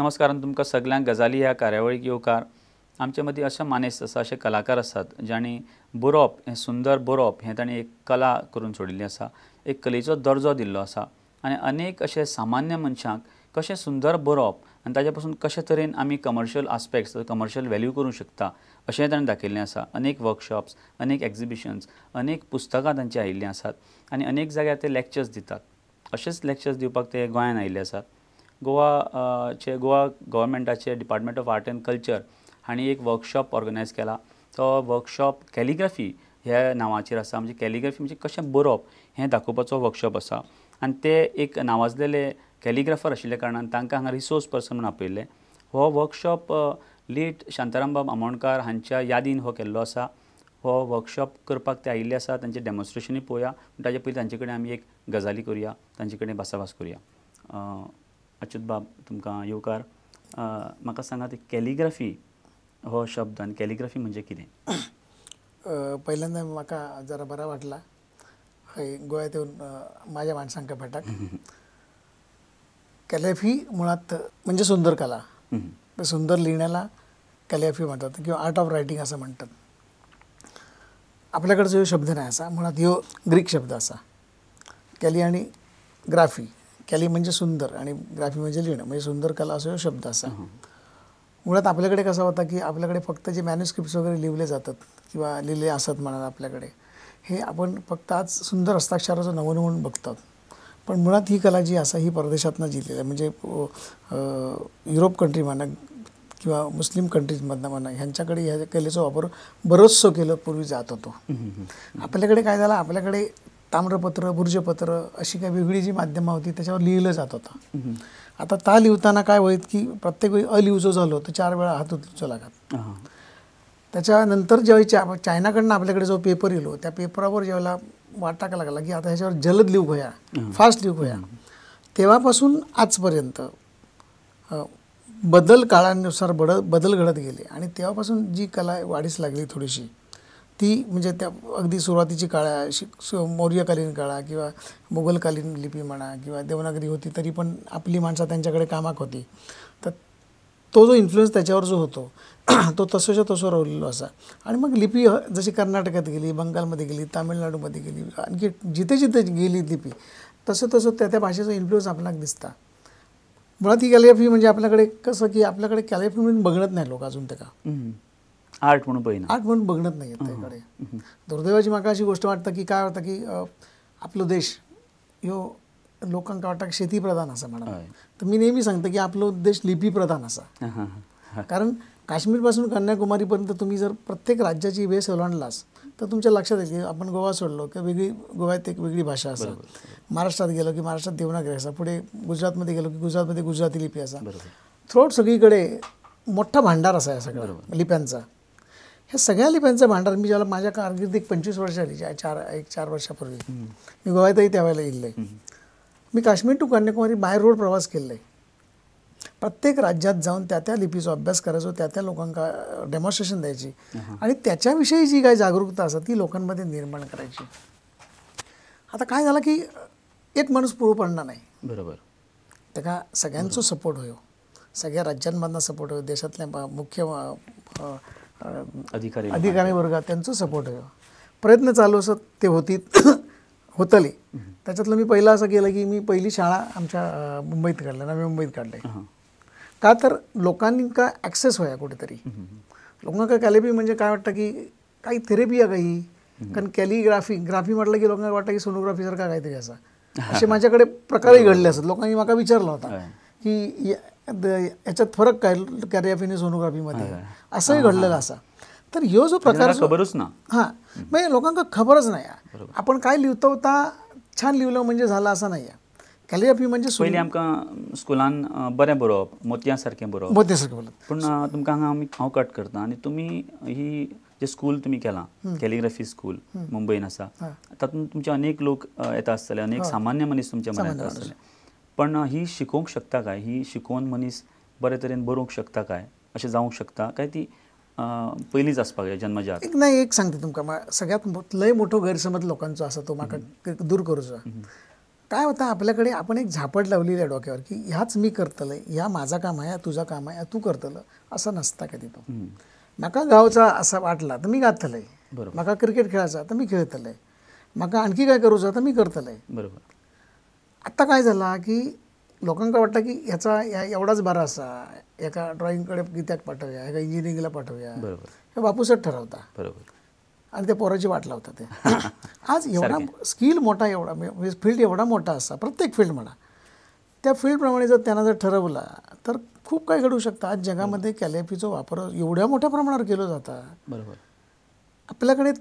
नमस्कार आनी तुमकां सगल्यांक गजाली ह्या कार्यावळीक येवकार. आमचे मदीं अशे मानेस्त आसा, अशे कलाकार आसात जांणी बरोवप हें सुंदर बरोवप हें तांणी एक कला करून सोडिल्ली आसा, एक कलेचो दर्जो दिल्लो आसा आनी अनेक अशे सामान्य मनशांक कशें सुंदर बरोवप आनी ताजे पसून कशे तरेन आमी कमर्शियल आस्पेक्ट्स, कमर्शियल व्हॅल्यू करूंक शकता अशें ताणें दाखयल्लें आसा. अनेक वर्कशॉप्स, अनेक एक्झिबिशन्स, अनेक पुस्तकां तांचीं आयिल्लीं आसात आनी अनेक जाग्यार ते लॅक्चर्स दितात. अशेंच लॅक्चर्स दिवपाक ते गोंयांत आयिल्ले आसात. गोवाचे Goa गव्हर्मेंटाचे department of art and culture हांणी एक वर्कशॉप ऑर्गनायज केला. तो वर्कशॉप कॅलिग्राफी ह्या नांवाचेर आसा. म्हणजे कॅलिग्राफी म्हणजे कशें बरोवप हें दाखोवपाचो वर्कशॉप आसा आनी ते एक नांवाजलेले कॅलिग्राफर आशिल्ल्या कारणान तांकां हांगा रिसोर्स पर्सन म्हणून आपयल्ले. हो वर्कशॉप लेट शांतारामबाब आमोणकार हांच्या यादीन हो केल्लो आसा. हो वर्कशॉप करपाक ते आयिल्ले आसा. तांचें डेमॉन्स्ट्रेशनूय पळोवया, पूण ताजे पयलीं तांचे कडेन आमी एक गजाली करुया, तांचे कडेन भासाभास करुया. अच्युत बाब, तुमकां येवकार. म्हाका सांगात, कॅलिग्राफी हो शब्द आनी कॅलिग्राफी म्हणजे कितें? पहिल्यांदा म्हाका जरा बरा वाटला हय गोव्यात येवन माझ्या माणसांका भेटाक. कॅलिग्राफी मुळात म्हणजे सुंदर कला, सुंदर लिहिण्याला कॅलिग्राफी म्हणतात किंवा आर्ट ऑफ रायटिंग असं म्हणतात. आपल्याकडचो ह्यो शब्द नाही असा, मुळात ह्यो ग्रीक शब्द असा. कॅली आणि ग्राफी, कॅली म्हणजे सुंदर आणि ग्राफी म्हणजे लिहिणं, म्हणजे सुंदर कला असो ह्यो शब्द असा. मुळात आपल्याकडे कसं होता की आपल्याकडे फक्त जे मॅन्युस्क्रिप्ट्स वगैरे लिहिले जातात किंवा लिहिले असत म्हणा आपल्याकडे, हे आपण फक्त आज सुंदर हस्ताक्षराचं नमून म्हणून बघतात. पण मुळात ही कला जी असा ही परदेशातनं जिल्लेली आहे, म्हणजे युरोप कंट्री म्हणा किंवा मुस्लिम कंट्रीजमधनं म्हणा, ह्यांच्याकडे ह्या कलेचा वापर बरंचसं केलं पूर्वी जात होतो. आपल्याकडे काय झालं, आपल्याकडे ताम्रपत्र, भुर्जपत्र अशी काही वेगळी जी माध्यमं होती त्याच्यावर लिहिलं जात होतं. आता ता लिहिताना काय होईल की प्रत्येक वेळी अलिवचो झालो तर 4 वेळा हात उचलूचो लागत. त्याच्यानंतर ज्यावेळी चायनाकडनं आपल्याकडे जो पेपर येलो त्या पेपरावर ज्यावेळेला वाटाका लागला की आता ह्याच्यावर जलद लिहू होया, फास्ट लिहू होया, तेव्हापासून आजपर्यंत बदल काळानुसार बदल घडत गेले आणि तेव्हापासून जी कला वाढीस लागली थोडीशी, ती म्हणजे त्या अगदी सुरुवातीची काळा मौर्यकालीन काळा किंवा मुघलकालीन लिपी म्हणा किंवा देवनागरी होती तरी पण आपली माणसं त्यांच्याकडे कामाक होती, तर तो जो इन्फ्लुएन्स त्याच्यावर जो होतो तो तसोच्या तसो राहिलेलो असा. आणि मग लिपी जशी कर्नाटकात गेली, बंगालमध्ये गेली, तामिळनाडूमध्ये गेली, आणखी जिथे जिथे गेली लिपी तसं तसं त्या त्या भाषेचा इन्फ्लुएन्स आपल्याला दिसता. मुळात ही कॅलिग्राफी म्हणजे आपल्याकडे कसं की आपल्याकडे कॅलिग्राफी म्हणून बघत नाही लोक अजून, त्या आर्ट म्हणून पहिना, आर्ट म्हणून बघत नाही त्याकडे. दुर्दैवाची म्हाका अशी गोष्ट वाटतं की काय होतं की आपलो देश ह्यो लोकांका वाटतं की शेतीप्रधान असा म्हणा, तर मी नेहमी सांगतो की आपलो देश लिपीप्रधान असा. कारण काश्मीरपासून कन्याकुमारीपर्यंत तुम्ही जर प्रत्येक राज्याची बेस ओलांडलास तर तुमच्या लक्षात येईल की आपण गोवा सोडलो की वेगळी, गोव्यात एक वेगळी भाषा असा, महाराष्ट्रात गेलो की महाराष्ट्रात देवनागरी असा, पुढे गुजरातमध्ये गेलो की गुजरातमध्ये गुजराती लिपी असा, थ्रोट सगळीकडे मोठा भांडार असा या सगळ्या लिप्यांचा. ह्या सगळ्या लिप्यांचा भांडार मी ज्याला माझ्या कारकिर्दीत 25 वर्ष आली, 4 वर्षापूर्वी मी गोव्यातही त्यावेळेला इल्ले, मी Kashmir to Kanyakumari by road प्रवास केला आहे. प्रत्येक राज्यात जाऊन त्या त्या लिपीचा अभ्यास करायचो, त्या त्या लोकांका डेमॉन्स्ट्रेशन द्यायची आणि त्याच्याविषयी जी काही जागरूकता असतात ती लोकांमध्ये निर्माण करायची. आता काय झालं की एक माणूस पुरो पडणार नाही, बरोबर, त्याका सगळ्यांचा सपोर्ट होयो, सगळ्या राज्यांमधनं सपोर्ट होयो, देशातल्या मुख्य अधिकारी वर्ग त्यांचा सपोर्ट होयो, प्रयत्न चालू असत ते होती होतले. त्याच्यातलं मी पहिलं असं केलं की मी पहिली शाळा आमच्या मुंबईत काढल्या, नवी मुंबईत काढले. का तर लोकांनी का ॲक्सेस होया कुठेतरी, लोकांना कॅलिग्राफी म्हणजे काय वाटतं की काही थेरपी आहे काही, कारण कॅलिग्राफी ग्राफी म्हटलं की लोकांना वाटतं की सोनोग्राफीसारखा काहीतरी असा, असे माझ्याकडे प्रकारही घडले असत. लोकांनी म्हाका विचारला होता की याच्यात फरक काय कॅलिग्राफी आणि सोनोग्राफीमध्ये, असंही घडलेलं असा. तर ह्यो जो प्रकार खबरच ना, हां म्हणजे लोकांना खबरच नाही आपण काय लिहितो होता, छान लिहिलं म्हणजे झालं असं नाही आहे. कॅलिग्राफी म्हणजे पयलीं आमकां स्कुलान बरें बरोवप, मोतयां सारकें बरोवप, मोतयां बोलत. पूण तुमकां हांगा आमी हांव कट करता आनी तुमी ही जे स्कूल तुमी केलां कॅलिग्राफी स्कूल मुंबयन आसा, तातूंत तुमचे अनेक लोक येता आसतले, अनेक सामान्य मनीस तुमच्या मनात येता आसतले, पण ही शिकोवंक शकता काय, ही शिकोवन मनीस बरे तरेन बरोवंक शकता काय, अशें जावंक शकता काय ती पयलींच आसपाक जाय जन्मजात? एक नाही एक सांगता तुमकां, सगळ्यात लय मोठो गैरसमज लोकांचो आसा तो म्हाका दूर करूचो. काय होतं आपल्याकडे, आपण एक झापड लावलेली आहे डोक्यावर की ह्याच मी करतलंय, ह्या माझा काम आहे, तुझा काम आहे, तू करतलं, असं नसता कधी. तो म्हाका गावचा असा वाटला तर मी गातलंय, म्हाका क्रिकेट खेळायचा तर मी खेळतलंय, म्हाका आणखी काय करूचा तर मी करतलंय. बरोबर. आत्ता काय झाला की लोकांका वाटतं की ह्याचा एवढाच बरा असा, एका ड्रॉइंगकडे कित्याक पाठवूया, एका इंजिनिअरिंगला पाठवूया, बरोबर, हे बापूसच ठरवता. बरोबर. आणि त्या पोराची वाट लावतात ते. आज एवढा स्किल मोठा, एवढा म्हणजे फील्ड एवढा मोठा असा, प्रत्येक फील्ड म्हणा, त्या फील्डप्रमाणे जर त्यांना जर ठरवला तर खूप काही घडू शकतं. आज जगामध्ये कॅलिग्राफीचा वापर एवढ्या मोठ्या प्रमाणावर केला जाता. बरोबर. आपल्याकडे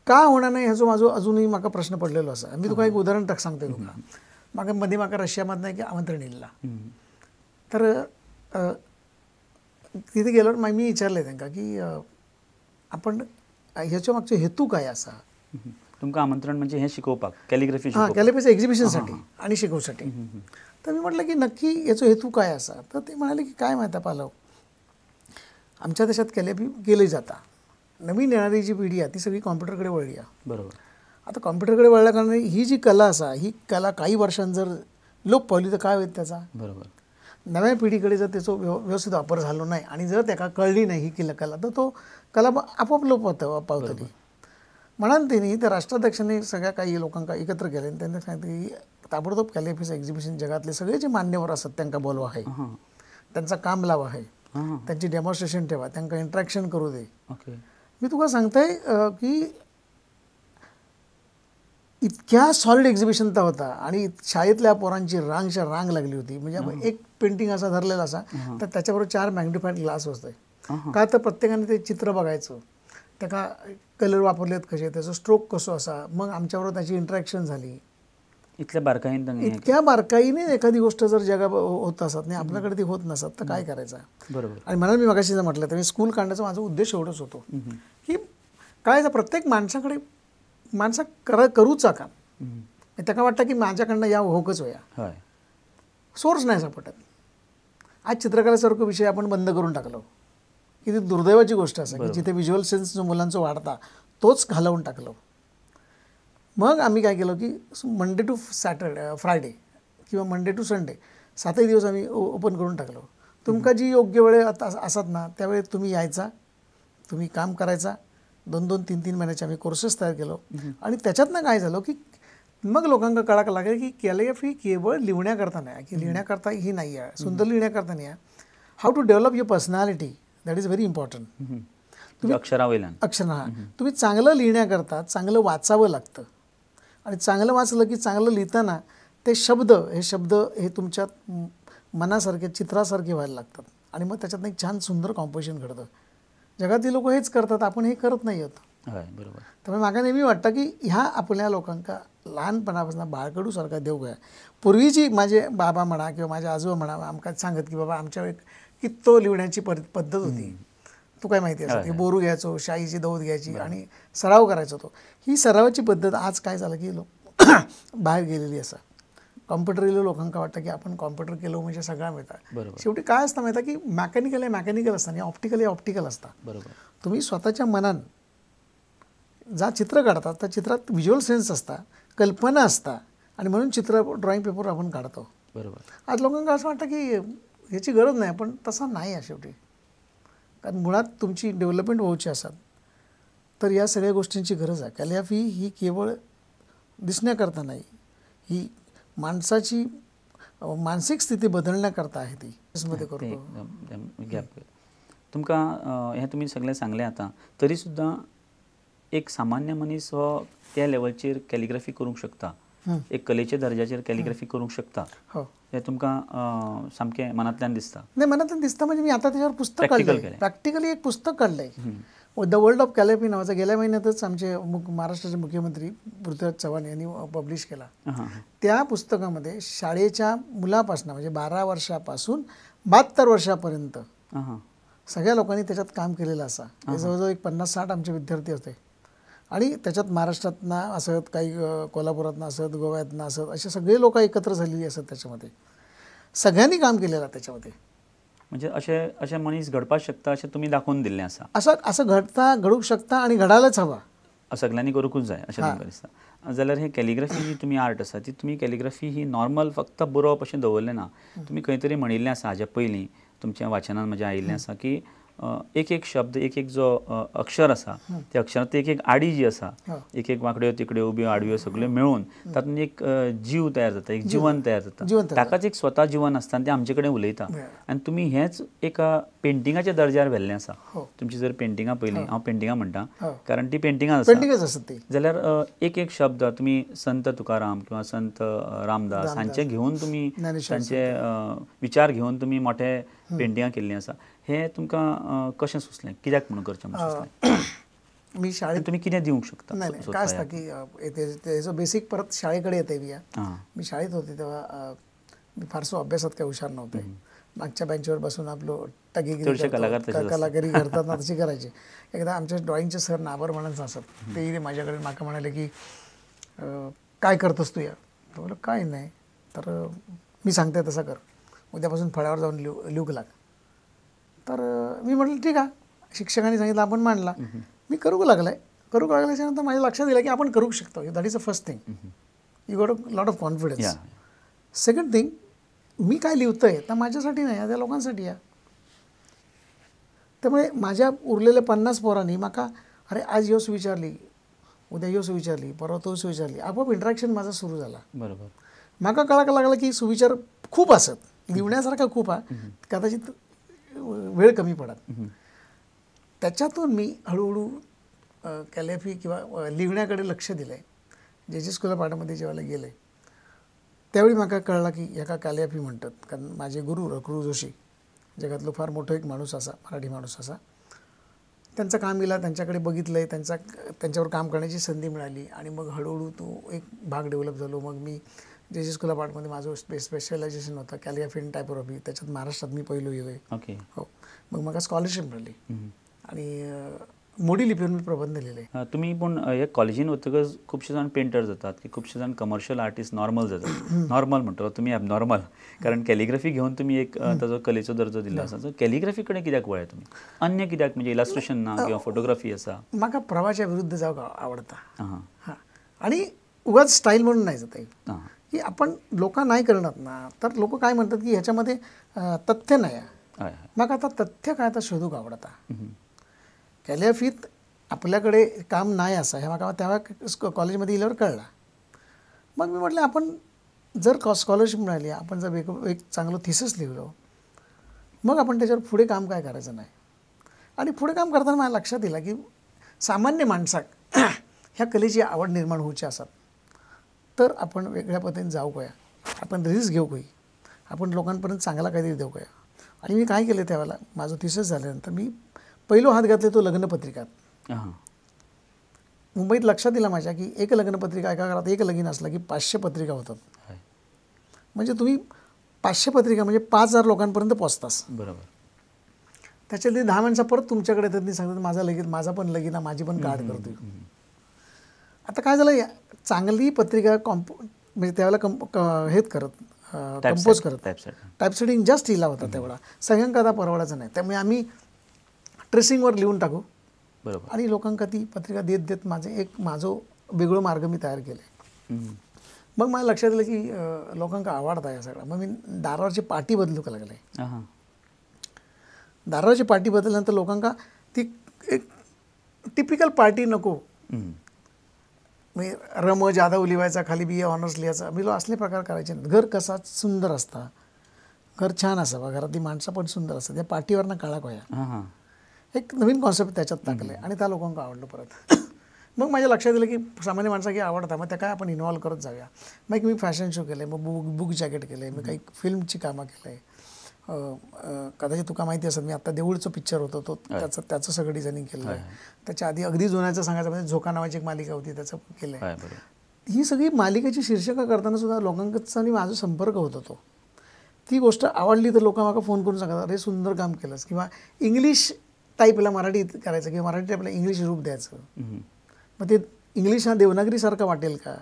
का होणार नाही ह्याचो माझो अजूनही म्हाका प्रश्न पडलेलो आसा. मी तुका एक उदाहरण टाक सांगते तुका. म्हाका मदीं म्हाका रशियामधनं एक आमंत्रण येयल्लां, तर तिथे गेल्यावर मी विचारलें तांकां की आपण ह्याच्या मागचो हेतू काय आसा. तुमकां आमंत्रण म्हणजे हें शिकोवपाक, कॅलिग्राफी? हां, कॅलिग्राफीचं एक्झिबिशनसाठी आणि शिकोवसाठी. तर मी म्हटलं की नक्की याचो हेतू काय आसा. तर ते म्हणाले की काय माहिती पालव, आमच्या देशात कॅलिग्राफी केली जाता, नवीन येणारी जी पिढी आहे ती सगळी कॉम्प्युटरकडे वळली आहे. बरोबर. आता कॉम्प्युटरकडे वळल्या कारणाने ही जी कला आसा, ही कला काही वर्षांत जर लोप पावली तर काय होईल त्याचा. बरोबर. नव्या पिढीकडे जर त्याचो व्यवस्थित वापर झालो नाही आणि जर त्याका कळली नाही ही केलं कला, तर तो कला आपोआप लोप पावतली. म्हणून त्यांनी त्या राष्ट्राध्यक्षांनी सगळ्या काही लोकांका एकत्र केले आणि त्यांनी सांगितलं की ताबडतोब कॅलिग्राफीचं एक्झिबिशन जगातले सगळे जे मान्यवर असतात त्यांना बोलवा आहे, त्यांचा काम लावा आहे, त्यांची डेमॉन्स्ट्रेशन ठेवा, त्यांना इंट्रॅक्शन करू दे. ओके. मी तुका सांगतोय की इतक्या सॉलिड एक्झिबिशन तर होता आणि शाळेतल्या पोरांची रांगच्या रांग लागली होती. म्हणजे आपण एक पेंटिंग असा धरलेला असा तर त्याच्याबरोबर 4 मॅग्निफाईड ग्लास असतोय का, तर प्रत्येकाने ते चित्र बघायचं, त्याका कलर वापरलेत कसे, त्याचं स्ट्रोक कसो असा, मग आमच्याबरोबर त्याची इंटरॅक्शन झाली. इतल्या बारकाईने, इतक्या बारकाईने एखादी गोष्ट जर जगा होत असत नाही, आपल्याकडे ती होत नसत तर काय करायचं. बरोबर. आणि म्हणून मी मगाशी जर म्हटलं तर मी स्कूल काढण्याचा माझा उद्देश एवढंच होतो की काय प्रत्येक माणसाकडे माणसा करूचा काम, त्याका वाटतं की माझ्याकडनं या होकच होया, सोर्स नाही सापडत. आज चित्रकलेसारखं विषय आपण बंद करून टाकलो, किती दुर्दैवाची गोष्ट असा की जिथे व्हिज्युअल सेन्स जो मुलांचा वाढता तोच घालवून टाकलो. मग आम्ही काय केलं की मंडे टू सॅटरडे, फ्रायडे किंवा मंडे टू संडे 7 दिवस आम्ही ओपन करून टाकलो. तुमका जी योग्य वेळ आता असत ना त्यावेळी तुम्ही यायचा, तुम्ही काम करायचा. 2-2, 3-3 महिन्याचे आम्ही कोर्सेस तयार केलो. आणि त्याच्यातनं काय झालं की मग लोकांना कळायला लागलं की कॅलिग्राफी केवळ लिहिण्याकरता नाही, की लिहिण्याकरता ही नाही आहे, सुंदर लिहिण्याकरता नाही आहे. How to develop your personality, that is very important. तुम्ही अक्षरावयल्यान, अक्षर हां, तुम्ही चांगलं लिहिण्याकरता चांगलं वाचावं लागतं. आणि चांगलं वाचलं की चांगलं लिहिताना ते शब्द, हे शब्द हे तुमच्या मनासारखे चित्रासारखे व्हायला लागतात आणि मग त्याच्यातनं एक छान सुंदर कॉम्पोजिशन घडतं. जगातील लोक हेच करतात, आपण हे करत नाही आहोत. बरोबर. त्यामुळे मागा नेहमी वाटतं की ह्या आपल्या लोकांका लहानपणापासून बाळकडूसारखा देऊ गया. पूर्वीची माझे बाबा म्हणा किंवा माझे आजोबा म्हणा आमका सांगत की बाबा आमच्या एक कित्तो लिहिण्याची पद्धत होती, तू काय माहिती असत, की बोरू घ्यायचो, शाईची दौद घ्यायची आणि सराव करायचो. तो ही सरावाची पद्धत आज काय झालं की लोक बाहेर गेलेली असा. कॉम्प्युटर गेलो लोकांका वाटतं की आपण कॉम्प्युटर केलो म्हणजे सगळं मिळतं. शेवटी काय असतं माहिती की मेकॅनिकल हे मेकॅनिकल असतं आणि ऑप्टिकल हे ऑप्टिकल असतं. बरोबर. तुम्ही स्वतःच्या मनान जा चित्र काढतात त्या चित्रात व्हिज्युअल सेन्स असता, कल्पना असता आणि म्हणून चित्र ड्रॉइंग पेपरवर आपण काढतो. बरोबर. आज लोकांना असं वाटतं की ह्याची गरज नाही, पण तसा नाही आहे शेवटी. कारण मुळात तुमची डेव्हलपमेंट व्हायची असाल तर या सगळ्या गोष्टींची गरज आहे. कॅलिग्राफी ही केवळ दिसण्याकरता नाही, ही माणसाची मानसिक स्थिती बदलण्याकरता आहे ती. मध्ये करतो तुमकां हें तुमी सगळें सांगलें आतां, तरी सुद्दां एक सामान्य मनीस हो त्या लेवलचेर कॅलिग्राफी करूंक शकता, एक कलेच्या दर्जाचेर कॅलिग्राफी करूंक शकता, हें तुमकां सामकें मनांतल्यान दिसता? नाही, मनांतल्यान दिसता म्हणजे मी आता त्याच्यावर पुस्तक काढलं, प्रॅक्टिकली एक पुस्तक काढलं आहे, the world of calligraphy नावाचं. गेल्या महिन्यातच आमचे महाराष्ट्राचे मुख्यमंत्री पृथ्वीराज चव्हाण यांनी पब्लिश केला. त्या पुस्तकामध्ये शाळेच्या मुलापासून म्हणजे 12 वर्षापासून 72 वर्षापर्यंत सगळ्या लोकांनी त्याच्यात काम केलेलं असा. जवळजवळ एक 50-60 आमचे विद्यार्थी होते आणि त्याच्यात महाराष्ट्रातनं असत, काही कोल्हापुरातनं असत, गोव्यातनं असत, असे सगळे लोक एकत्र झालेली असत. त्याच्यामध्ये सगळ्यांनी काम केलेलं त्याच्यामध्ये. म्हणजे असे असे मनीस घडपाक शकता अशें तुमी दाखोवन दिल्लें आसा. असं असं घडता, घडू शकता आणि घडायलाच हवा. सगळ्यांनी करूंकूच जाय अशें तुमकां दिसता. जाल्यार हे कॅलिग्राफी जी तुमी आर्ट आसा ती तुमी कॅलिग्राफी ही नॉर्मल फक्त बरोवप अशें दवरलें ना, तुमी खंय तरी म्हणिल्लें आसा हाज्या पयलीं तुमच्या वाचनान म्हज्या आयिल्लें आसा की एक एक शब्द, एक एक जो अक्षर आसा त्या अक्षरांत एक एक आडी जी आसा, एक एक वांकड्यो तिकड्यो उब्यो आडव्यो सगळ्यो मेळून तातूंत एक जीव तयार जाता, एक जीवन तयार जाता, ताकाच एक स्वता जीवन आसता आनी तें आमचे कडेन उलयता. आनी तुमी हेंच एका पेंटिंगाच्या दर्ज्यार व्हेल्लें आसा. तुमची जर पेंटिंगां पयलीं, हांव पेंटिंगां म्हणटा कारण ती पेंटिंगां आसा, जाल्यार एक एक शब्द तुमी संत तुकाराम किंवा संत रामदास हांचे घेवन तुमी तांचे विचार घेवन तुमी मोठे पेंटिंगां केल्लीं आसा. हे तुमकां कशें सुचलें, कित्याक म्हणून करचें म्हणून सुचलें? मी शाळेत तुमी कितें दिवंक शकता? नाही नाही, काय असतं की त्याचं बेसिक परत शाळेकडे येते. मी शाळेत होते तेव्हा मी फारसो अभ्यासात काही हुशार नव्हते. मागच्या बेंचवर बसून आपलो टगेगिरी कलाकारी करतात ना तशी करायची. एकदा आमच्या ड्रॉइंगचे सर नाबर म्हणून असत, ते माझ्याकडे माका म्हणाले की काय करतोस तू या? तर बोललो काय नाही, तर मी सांगते तसं कर, उद्यापासून फळ्यावर जाऊन लिहूक लाग. तर मी म्हटलं ठीक आहे, शिक्षकांनी सांगितलं आपण मांडला, मी करू लागलाय. करू लागल्याच्यानंतर माझ्या लक्षात आलं की आपण करू शकतो. That is a first thing, you got a lot of confidence. Second thing, मी काय लिहितोय तर माझ्यासाठी नाही, त्या लोकांसाठी आहे. त्यामुळे माझ्या उरलेल्या 50 पोरांनी म्हाका अरे आज यो सुविचारली, उद्या यो सुविचारली, परवा तो सुविचारली, आपोआप इंटरॅक्शन माझा सुरू झाला. बरोबर. म्हाका कळाक लागलं की सुविचार खूप असत, लिहिण्यासारखा खूप आहे, कदाचित वेळ कमी पडत. त्याच्यातून मी हळूहळू कॅलिग्राफी किंवा लिहिण्याकडे लक्ष दिलं आहे. जे जे स्कूल ऑफ आर्टमध्ये जेव्हा गेले त्यावेळी म्हाका कळलं की ह्याका कॅलिग्राफी म्हणतात. कारण माझे गुरु रघु जोशी, जगातलो फार मोठो एक माणूस असा, मराठी माणूस असा, त्यांचं काम गेला, त्यांच्याकडे बघितलं आहे, त्यांच्यावर काम करण्याची संधी मिळाली आणि मग हळूहळू तो एक भाग डेव्हलप झालो. मग मी जे जे स्कूल ऑफ आर्टमध्ये माझं स्पेशलायझेशन होतं कॅलिग्राफी अँड टायपोग्राफी, त्याच्यात महाराष्ट्रात मी पहिलो गेलो. ओके. हो, मग म्हाका स्कॉलरशीप मेळ्ळी आणि मोडी लिपीवर मी प्रबंध लिहिले. तुम्ही पूण हे कॉलेजीन वतकच खुबशे जाण पेंटर जातात की खुबशे जाण कमर्शियल आर्टिस्ट नॉर्मल जातात. नॉर्मल म्हणटलो तुमी एबनॉर्मल, कारण कॅलिग्राफी घेवन तुमी एक ताजो कलेचो दर्जो दिल्लो आसा. सो कॅलिग्राफी कडेन कित्याक वळ्ळे तुमी, अन्य कित्याक, म्हणजे इलस्ट्रेशन ना किंवा फोटोग्राफी आसा? म्हाका प्रवाहाच्या विरुद्ध जावंक आवडता. हां, आणि उगाच स्टाईल म्हणून नाही जाता की आपण लोकां नाही करणार ना, तर लोक काय म्हणतात की ह्याच्यामध्ये तथ्य नाही आहे. म्हाका आता तथ्य काय तर शोधूक आवडता. कॅलिग्राफीत आपल्याकडे काम नाही असं हे म्हाका तेव्हा कॉलेजमध्ये येयल्यावर कळला. मग मी म्हटलं आपण जर स्कॉलरशिप मिळाली, आपण जर एक चांगलं थिसिस लिहिलो, मग आपण त्याच्यावर पुढे काम काय करायचं नाही. आणि पुढे काम करताना मला लक्षात आलं की सामान्य माणसाक ह्या कलेची आवड निर्माण होऊची आसत तर आपण वेगळ्या पद्धतीने जाऊ कया, आपण रिस्क घेऊ कई, आपण लोकांपर्यंत चांगला काहीतरी देऊ कया. आणि मी काय केलं त्यावेळेला, माझं थिसिस झाल्यानंतर मी पहिलो हात घातले तो लग्नपत्रिकात. मुंबईत लक्षात दिला माझ्या की एक लग्नपत्रिका एका घरात एक लगीन असलं की 500 पत्रिका होतात. म्हणजे तुम्ही 500 पत्रिका म्हणजे 5000 लोकांपर्यंत पोचतास. बरोबर. त्याच्यातली 10 माणसं परत तुमच्याकडे येतात आणि सांगतात माझा लगीन, माझा पण लगीन, माझी पण कार्ड करतोय. आता काय झालं, चांगली पत्रिका म्हणजे त्यावेळेला हेच करत कंपोज करत टाईपसेटिंग जास्त इला होता तेवढा, सगळ्यांका आता परवडायचं नाही. त्यामुळे आम्ही ट्रेसिंगवर लिहून टाकू. बरोबर. आणि लोकांका ती पत्रिका देत देत माझे एक माझो वेगळं मार्ग मी तयार केले. मग मला लक्षात आलं की लोकांका आवडता या सगळं. मग मी दारावरची पाटी बदलू का लागले. दारावरची पाटी बदलल्यानंतर लोकांका ती एक टिपिकल पार्टी नको, मी रम जाधव लिहायचा, खाली बी ए ऑनर्स लिहायचा, मी असले प्रकार करायचे नाही. घर कसा सुंदर असता, घर छान असावा, घरातली माणसं पण सुंदर असतात, त्या पाटीवरनं काळा कोया, एक नवीन कॉन्सेप्ट त्याच्यात टाकले आणि त्या लोकांना आवडलं परत. मग माझ्या लक्षात आलं की सामान्य माणसाकी आवडतं, मग त्या काय आपण इन्व्हॉल्व करत जाऊया. मग एक मी फॅशन शो केले, मग बुक जॅकेट केले, मी काही फिल्मची कामं केले. कदाचित तुका माहिती असेल, मी आत्ता देऊळचं पिक्चर होतं तो त्याचं त्याचं सगळं डिझायनिंग केलं आहे. त्याच्या आधी अगदी जुन्याचं सांगायचं म्हणजे झोका नावाची एक मालिका होती, त्याचं केलं आहे. ही सगळी मालिकेची शीर्षकं करताना सुद्धा लोकांचा आणि माझा संपर्क होत होतो. ती गोष्ट आवडली तर लोक मला फोन करून सांगतात अरे सुंदर काम केलंस, किंवा इंग्लिश टाईपला मराठीत करायचं किंवा मराठी टाईपला इंग्लिश रूप द्यायचं, मग ते इंग्लिश हा देवनागरीसारखं वाटेल का,